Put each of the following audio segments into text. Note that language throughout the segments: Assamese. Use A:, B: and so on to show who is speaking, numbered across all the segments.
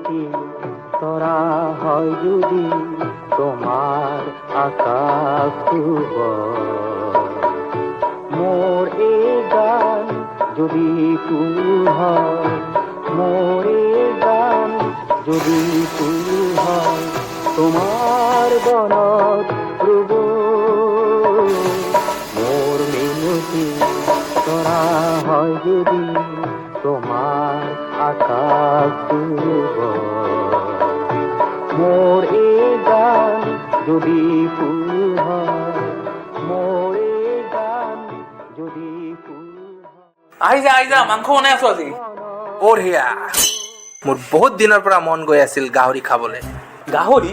A: মিনতি তৰা হয় যদি তোমাৰ আকাশ চুব। মোৰ এই গান যদি ফুল হয়, মোৰ এই গান যদি ফুল হয়, তোমাৰ বনত ৰুব। মোৰ মিনতি তৰা হয় যদি তোমাৰ আকাশ চুব। মোৰ এই গান যদি ফুল হয়, মোৰ এই গান যদি ফুল হয়।
B: আহি যা, আহি যা, মাংস বনাই আছো আজি।
C: বঢ়িয়া। মোৰ বহুত দিনৰ পৰা মন গৈ আছিল গাহৰি খাবলৈ।
B: গাহৰি?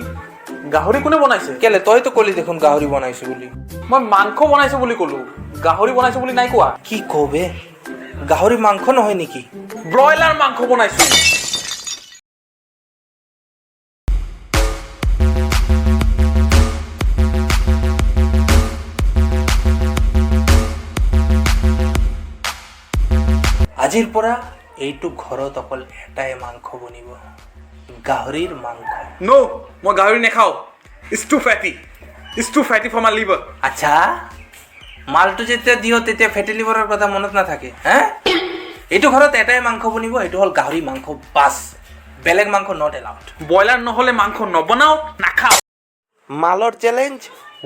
B: গাহৰি কোনে বনাইছে?
C: কেলে, তইতো ক'লি দেখোন গাহৰি বনাইছো বুলি।
B: মই মাংস বনাইছো বুলি ক'লো, গাহৰি বনাইছো বুলি নাই কোৱা।
C: কি কবে, গাহৰি মাংস নহয় নেকি?
B: ব্ৰইলাৰ মাংস বনাইছো।
C: আজিৰ পৰা এইটো ঘৰত অকল এটাই মাংস বনিব, গাহৰিৰ মাংস।
B: ন', মই গাহৰি নাখাওঁ। It's too fatty, it's too fatty for my liver.
C: আচ্ছা, মালটো যেতিয়া দিয় তেতিয়া ফেটি লিভাৰৰ কথা মনত নাথাকে হে? এইটো ঘৰত এটাই মাংস বনিব, সেইটো হ'ল গাহৰি মাংস, বাছ। বেলেগ মাংস not allowed.
B: Broiler নহ'লে মাংস নবনাও, নাখাওঁ।
C: মালৰ চেলেঞ্জ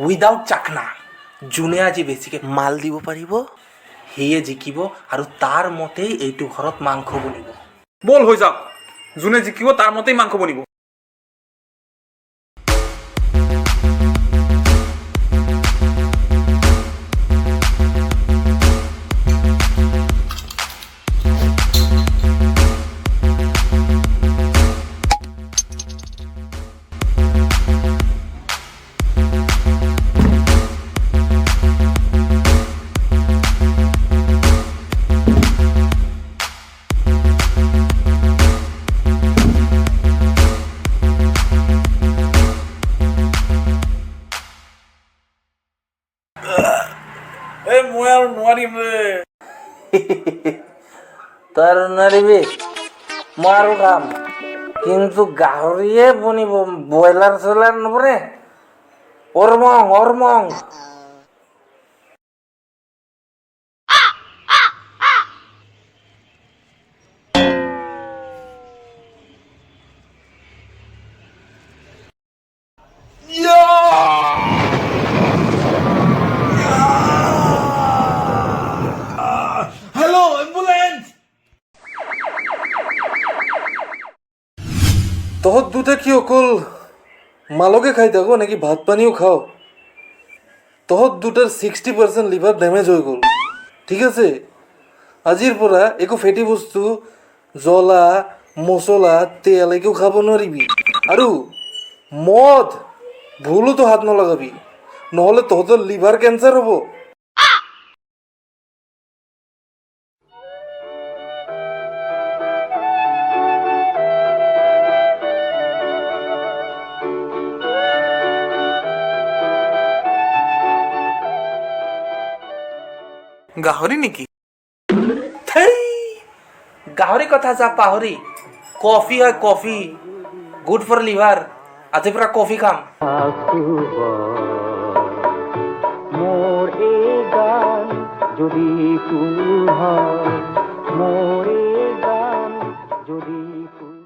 C: উইদাউট চাকনা। যোনে আজি বেছিকৈ মাল দিব পাৰিব সিয়ে জিকিব, আৰু তাৰ মতেই এইটো ঘৰত মাংস বনিব।
B: ব'ল, হৈ যাওক। যোনে জিকিব তাৰ মতেই মাংস বনিব। এই মই আৰু নোৱাৰিম ৰে।
C: তই আৰু নোৱাৰিবি, মই আৰু খাম, কিন্তু গাহৰিয়ে বনিব, ব্ৰইলাৰ চইলাৰ নবনে। অৰমং অৰমং।
B: Hello' ambulance!
D: তহঁত দুটা কি অকল মালকে খাই থাকো নেকি? ভাত পানীও খাও? তহঁত দুটাৰ 60% লিভাৰ ডেমেজ হৈ গ'ল, ঠিক আছে? আজিৰ পৰা একো ফেটি বস্তু, জ্বলা মছলা, তেল একো খাব নোৱাৰিবি, আৰু মদ ভুলোতো হাত নলগাবি, নহ'লে তহঁতৰ লিভাৰ কেঞ্চাৰ হ'ব।
B: গাহৰি নেকি?
C: থেই, গাহৰি কথা যা পাহৰি, কফি হয় কফি, গুড ফৰ লিভাৰ। আজিৰ পৰা কফি খাম।
A: চুব। মোৰ এই গান যদি ফুল হয়, মোৰ এই গান যদি ফুল